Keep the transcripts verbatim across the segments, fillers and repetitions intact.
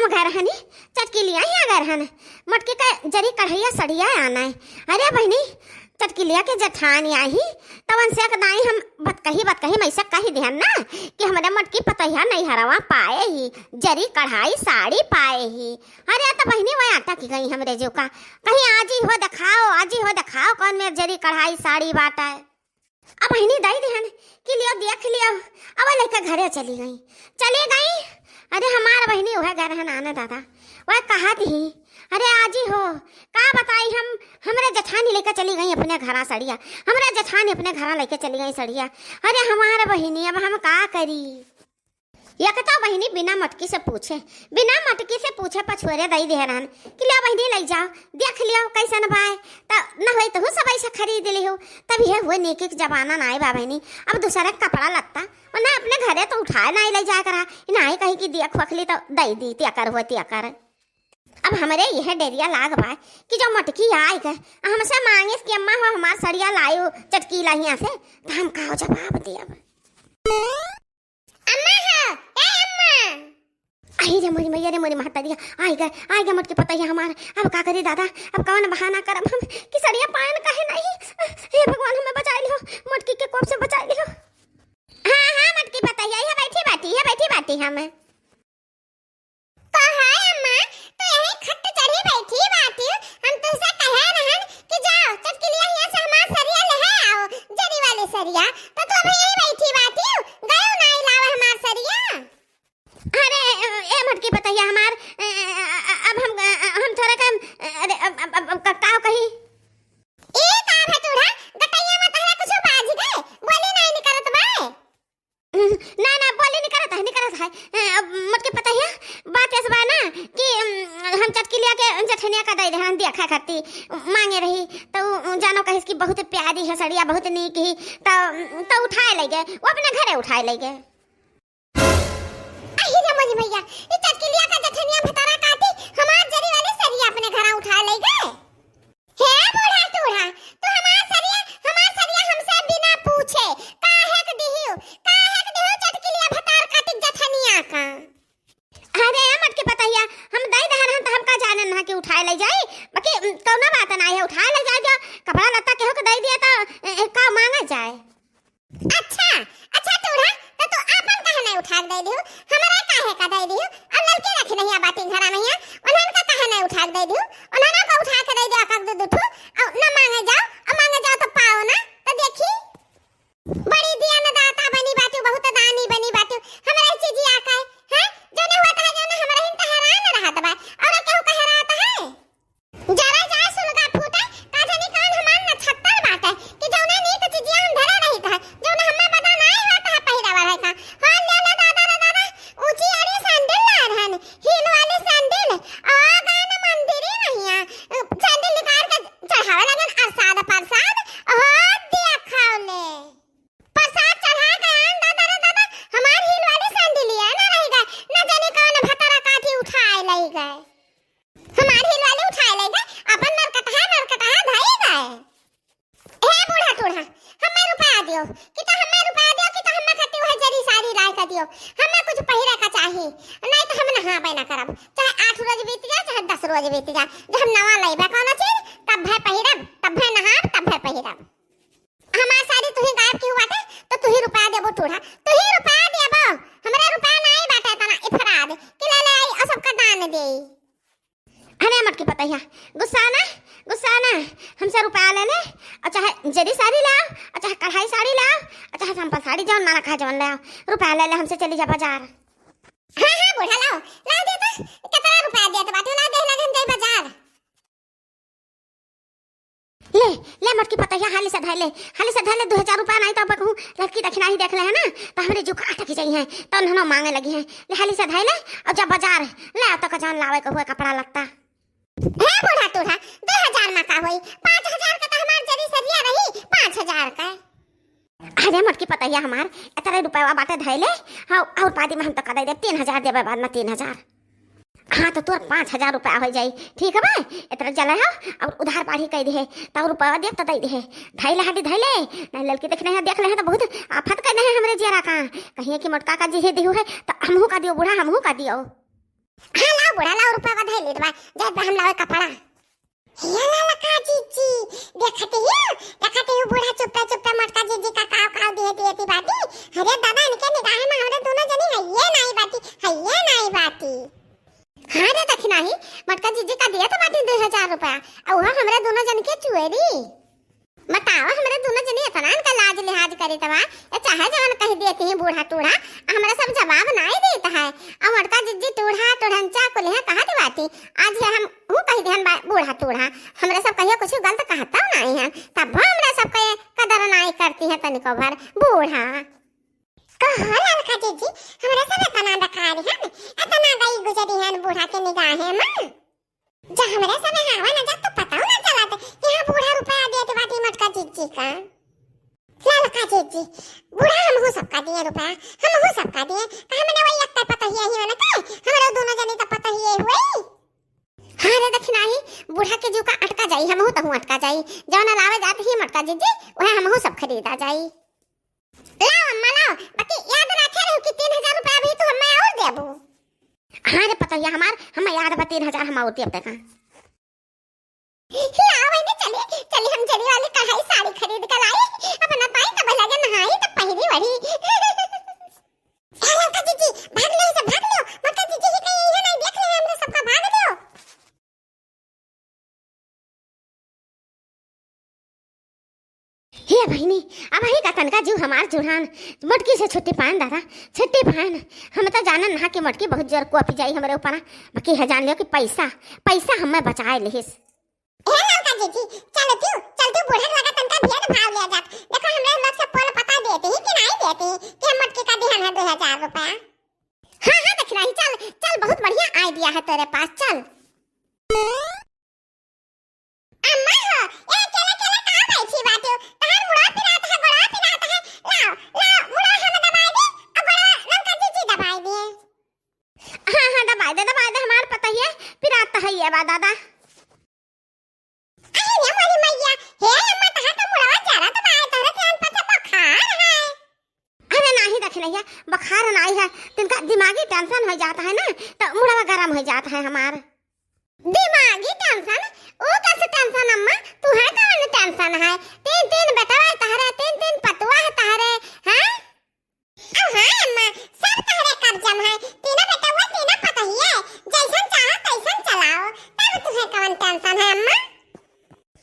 घर हनी, चटकिलिया ही घर हन। मोटकी के जरी कढ़ैया सड़िया आना है। अरे बहिनी, चटकिलिया के जठान आही, तवन से एक दाई हम बतकही बतकही में से कही दिहन ना कि हमरे मोटकी पतोहिया नैहरवा पाए ही, जरी कढ़ाई साड़ी पाए ही। अरे त बहिनी, वह अटक गई हमरे जो का, कहीं आज ही हो दिखाओ, आज ही हो दिखाओ, कौन मेर जरी कढ़ाई साड़ी बाटे। अब बहिनी दई दिहन कि लियो, देख लियो। अब लइका घरे चली गई, चली गई। अरे हमार बहिनी वह घर हन आने दादा, वह कहा थी, अरे आजी हो, का बताई हम, हमरे जठानी लेके चली गई अपने घरा सड़िया, हमरे जठानी अपने घरा लेके चली गई सड़िया। अरे हमार बहिनी, अब हम का करी? एक तो बहिनी बिना मटकी से पूछे, बिना मटकी से पूछे पछोरे दई दे रहन कि लियो बहिनी, लई जाओ, देख लियो कैसन बाय, त न होई तहु सबई से खरीद लिहो। तब यह हुए नेकी के जमाना नाई बा बहिनी, अब दूसरे के कपड़ा लत्ता, और ना अपने घरे तो उठाए नाई लई जाए करा, नाई कही कि देख वखली तो दई दी, त्याकर हुए त्याकर। अब हमरे यह डेरिया लाग बा कि जो मटकी आई गए, हमसे मांगे कि अम्मा हो हमार सड़िया लायो चटकीला हियाँ से, तो हम का जवाब देब? अम्मा हो, ए अम्मा। आई रे मोरी मैया रे मोरी महतारी, आई गए, आई गए मोटकी पतैया हमार। अब का करी दादा, अब कौन बहाना करब हम कि सड़िया पायन काहे नहीं? हे भगवान, हमें बचाई लिहो, मोटकी के कोप से बचाई लिहो। हाँ, हाँ, मोटकी पतैया, ये बैठी बाटी, ये बैठी बाटी हम। कहो अम्मा, तू यही खट चढ़ी बैठी बाटी, हम तुमसे कहे रहन कि जाओ, चटकिलिया हियाँ से हमार सरिया ले आओ, जरी वाली सरिया, तो तू अभी यही बैठी बाटी, गयो नाई लावे हमार सरिया। अरे, ए मोटकी पतैया हमार, ए, ए, ए, अब हम, ए, हम थोड़ा कम, अरे, अब, अब, अब, अब का, का कही? ए का भटूरा, गटैया में तहरा कुछ बाज गए, बोली नहीं निकलत बा। ना, ना, बोली निकलत है, निकलत है। ए, अब मोटकी पतैया, बात ऐस बा ना कि, उम, हम चटकिलिया के जठनिया का दे रहे हैं, दिया खा खाती, मांगे रही, तो उ जानो कहिस कि बहुत प्यारी है सड़िया, बहुत नीक ही, तो, तो उठाए ले गए, वो अपने घरे उठाए ले गए। अहि रे मोरी मैया, ई चटकिलिया का जठनिया भतारा काटी हमार जरी वाली सरिया अपने घरा उठा ले गए। हे बूढ़ा टूढ़ा, तू हमार सरिया, हमार सरिया हमसे बिना पूछे काहे के दिहियो, काहे के दिहियो चटकिलिया भतार काटी जठनिया का? अरे मोटकी पतैया, हम दई दहन हन त हम का जाने ना कि उठाए ले जाई, बाकी, उम, कौनो बात ना है, उठाए ले जाए जो कपड़ा लत्ता केहू के दई दिया तो, ए, ए, का मांगा जाए? अच्छा, अच्छा टूढ़ा, तो तू आपन काहे नहीं उठा के दे दिहु? हमरा काहे का दे दिहु? और ललके रखी नहीं बाटी घरा में हिया, उन्हन का काहे नहीं उठा के दे दिहु? उन्हन का उठा के दे दिया कर दे दू ठू, और न मांगे जाओ, और मांगे जाओ तो पाओ ना, तो देखी। बड़ी दिया न दाता बनी बाटू, बहुत दानी बनी बाटू, हमरा चीजिया का है, हैं? जो न होता है, जो न हमरा हिन तो हैरान रहत बा, और केहू का हैरात है? जरा जा सुलगा फूटे, का जानी कौन हमार नक्षत्र बाटे, कि जौना नीक चीजिया हम धरे रहित है, जौना हम्मा बदा नाई होत है पहिरा बढ़े का। हाँ, ले ले दादा रे दादा, ऊंची आड़ी सैंडल लाए रहन, हील वाली सैंडल, आ गए न मंदिरी महिया, सैंडल निकाल के चढ़ावे लगन अरसाद परसाद, हो दिया खाओ ले। प्रसाद चढ़ा के आन दादा रे दादा, हमार हील वाली सैंडलिया ना रह गए, ना जाने कौन भतरा काठी उठाए लई गए। हमार हील वाली उठाए लई गए, अपन नरकटहा, नरकटहा धई गए। हे बूढ़ा टूढ़ा, हमें रुपया दियो, कि तो हमें रुपया दियो, कि तो हमें खातिर वह जरी साड़ी लाए का दियो, हमें कुछ पहिरे का चाही, नहीं तो हम नहाबे ना करब, चाहे आठ रोज बीत जाए, चाहे दस रोज बीत जाए, जब हम नवा लेबे कौनो चीज, तब भय पहिरब, तब भय नहाब, तब भय पहिरब। हमार साड़ी तुही गायब किहू बाटे, तो तुही रुपया देबो टूढ़ा, तुही रुपया देबो। हमरा रुपया नाई बाटे तना इफराद कि ले ले आई और सबका दान देई। अरे मोटकी पतैया, गुस्सा ना, गुस्सा ना, हमसे रुपया ले ले, और चाहे जरी साड़ी लाओ, और चाहे कढ़ाई साड़ी लाओ, और चाहे simple साड़ी, जौन माना कहा जौन ले आओ, रुपया ले ले, हमसे चली जा बाजार। हाँ, हाँ, बूढ़ा लाओ, लाओ दे तो, कितना रुपया देत बाटे, लाओ दे लगे हम जाई बाजार। ले, ले मोटकी पतैया, हाली से धै ले, हाली से धै ले, दो हजार रुपया नाई तो अब कहूँ लड़की दखिना ही देख ले है ना, तो हमरे जुका अटक जाई है, तो उन्होंने मांगे लगी है। ले हाली से धै ले, और जब बाजार ले आओ तो का जौन लावे को हुए कपड़ा लत्ता। हे बूढ़ा टूढ़ा, दो हजार में का होई, पाँच हजार का तो हमार जरी सरिया रही, पाँच हजार का। अरे मोटकी पतैया हमार, इतने रुपया बाटे धै ले, हाँ, और पादी में हम तो का दे देब, तीन हजार देबे बाद में, तीन हजार। हाँ, तो तोर पाँच हजार रुपया हो जाई, ठीक है बा? इतना जला है, और उधार पाड़ी कह दे, तो रुपया देब तो दे दे, धै ले हाली धै ले, नहीं लड़की देखने हैं, देख ले हैं तो बहुत आफत करने हैं हमरे जियरा का, कहिए कि मोटका का जिहे दिहु है, तो हमहू का दियो बूढ़ा, हमहू का दियो। हाँ, लाओ, बूढ़ा लाओ रुपया बधाई लेत बा, जात बा हम लावे कपड़ा। हे ललका जीजी, देखत ही, देखत ही बूढ़ा चुप्पे चुप्पे मोटका जीजी का काव काव दिए दिए ती बाटी। अरे दादा, इनके निगाह में हमरे दोनों जनी हइये नाई बाटी, हइये नाई बाटी। हाँ रे दखिनाही, मोटका जीजी का दिए तो बाटी दो हजार रुपया, और वह हमरे दोनों जन के चुएरी। बताओ, हमरे दोनों जनी इतना इनका लाज लिहाज करीत बा, ये चाहे जवन कह देती हैं बूढ़ा टूढ़ा, हमरा सब जवाब नाई देत है। अब मोटका जिज्जी टूढ़ा, टूढ़ंचा कुल है कहत बाटी, आज ये हम हूँ कह दिहन बा-, बूढ़ा टूढ़ा, हमरा सब कहियो कुछ गलत कहता नाई है, तब हमरा सब के कदर नाई करती है तनिको भर बूढ़ा। कहो ललका जिज्जी, हमरा सब इतना डकारी है, इतना गई गुजरी है बूढ़ा के निगाहे में। जा हमरे सने हवा न जा तो पता ना चलत कि हाँ बूढ़ा रुपया देत बाटी मोटका जिज्जी का। ललका जिज्जी, बूढ़ा हमहू सबका दिए रुपया, हमहू सबका दिए। का हमने वही एक पतहिया ही होने के, हमरो दोनों जनी तो पतहिया हुई। हाँ रे दखिनाही, बूढ़ा के जीव का अटका जाई, हमहू तहू अटका जाई। जौन लावे जात ही मोटका जिज्जी, वह हमहू सब खरीदा जाई। लाओ अम्मा, लाओ, बाकी याद रखे रहो कि तीन हजार रुपया भी तू हमें और देबू। हाँ रे पतोहिया हमार, हमें याद बा तीन हजार हम और देब देखा। लाओ बहिनी, चली, चली हम जरी वाली कढ़ाई साड़ी खरीद के लाई, अपना पाई तब लगे नहाई तब पहिरी वही। ए ललका जीजी, भाग ले सब, भाग लो, मोटका जीजी ही कहीं यही नहीं देख ले, हमरे सबका भाग दो। हे बहिनी, अब ही का तनका जीव हमार जुड़ान, मोटकी से छुट्टी पाएन दादा, छुट्टी पाएन। हम तो जानन ना कि मोटकी बहुत जोर कोपी जाई हमरे ऊपर, बाकी है जान लियो कि पैसा, पैसा हमें बचाए लिहिस। हे ललका जीजी, चलतियो, चलतियो बूढ़ा लगा तनका भेद भाव लिया जात। देखो हमरे लोग से पोल पता देती ही कि नहीं देती कि हम मोटकी का दिहन है दो हजार रुपया। हाँ, हाँ, दखिनाही, चल, चल, बहुत बढ़िया idea है तेरे पास, चल। अम्मा हो, ए अकेले अकेले कहाँ बैठी बाटियो? तहार मुड़ा पिरात है, गोड़ा पिरात है। लाओ, लाओ, मुड़ा हम दबाई दी, और गोड़ा ललका जीजी दबाई दिए। हाँ, हाँ, दबाई दे, दबाई दे, हमार पतोहिया पिरात है ये बा दादा। अरे रे मोरी मैया, हे अम्मा, तहार तो मुड़वा जरत बा, तोहरे ध्यान पर से बुखार है। अरे नाही दखिनैया, बुखार नाही है, तिनका दिमागी tension हो जात है ना, तो मुड़वा गरम हो जात है हमार। दिमागी tension? ओ कैसे tension अम्मा? तू है कौन tension है? तीन तीन बेटवा है तहरे, तीन तीन पतुआ है तहरे, हैं? अब हाँ अम्मा, सब तहरे कब्जा में है। तीनों बेटवा, तीनों पतोहिए, जैसन चाहो तैसन चलाओ। तब तुहे कवन tension है अम्मा?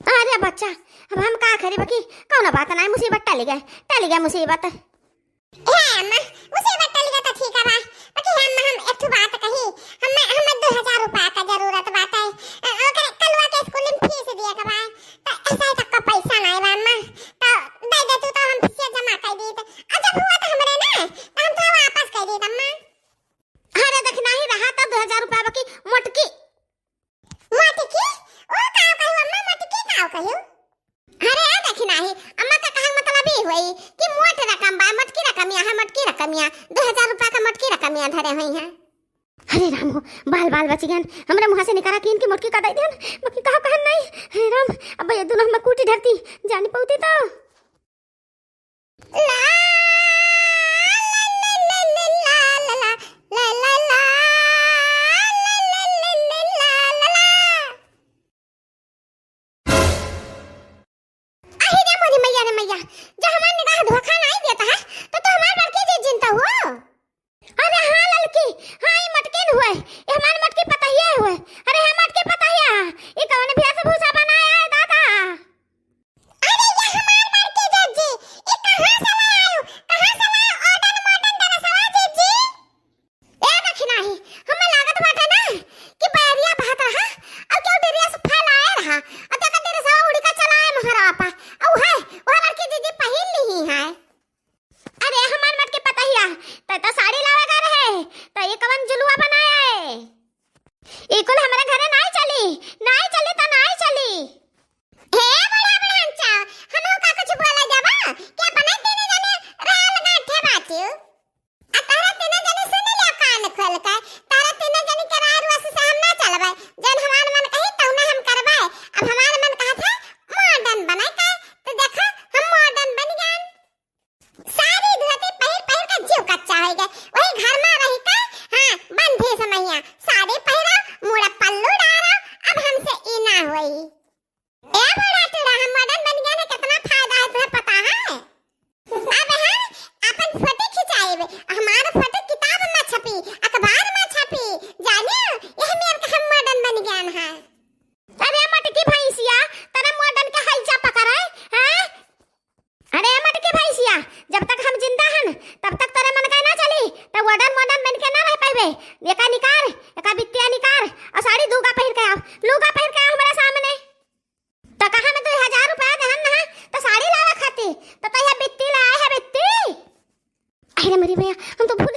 अरे बच्चा, अब हम का करी बकी? कौनो बात नाई, मुसीबत टली गए, टली गए मुसीबत। हे अम्मा, मुसीबत टली गए तो ठीक है बा। बकी हे अम्मा, हम एक ठो बात कही, हमें, हमें दो हजार रुपया का जरूरत बाटे। अ, ओकरे कलुआ के स्कूल में फीस दिए के बा। तो ऐसा ही तक का पैसा नाई बा अम्मा। तो दे दे तू तो हम फीस जमा कर दी। तो अ, जब हुआ तो हमरे ना, तो हम तो वापस कर दी अम्मा। अरे देख, नाही रहा तो दो हजार रुपया बकी मोटकी। मोटकी? ओ का कहू अम्मा, मोटकी का कहू? अरे आ देखी नाही, अम्मा का कहल मतलब ई होई कि मोट रकम बा, मोटकी रकमिया है, मोटकी रकमिया, दो हजार रुपया का मोटकी रकमिया धरे होई है। अरे राम हो, बाल बाल बच गन, हमरा मुँह से निकारा कीन के मोटकी का दे देन, बाकी कहा कहन नहीं। हे राम, अब ये दोनों हम कूटी धरती, जानी पौती तो। ला, ला, ला, ला, ला, ला, ला, ला, ला, ला, ला, ला, ला, ला, ला, ला। अहि रे मोरी मैया रे मैया, जो हमार निगाह धोखा नाई देता है, तो तू हमार बड़की जीजी तो हो। अरे हाँ ललकी, हाँ ई मटकिन हुए, ई हमार मटकी पतहिया हुए। अरे हाँ मटकी पतहिया, ई कौन भैंस भूसा बनाया है दादा? अरे ये हमार बड़की जीजी, ई कहाँ से ले आयु? मॉडर्न मॉडर्न बन के ना रह पाइबे। एका निकार, एका बित्तिया निकार, और साड़ी दूगा पहिर के आओ, लूगा पहिर के आओ हमारे सामने। तो कहाँ में दो हजार रुपया देहन ना, तो साड़ी लावे खाती, तो तैया बित्ती लाए है, बित्ती। अरे मेरी भैया, हम तो भूल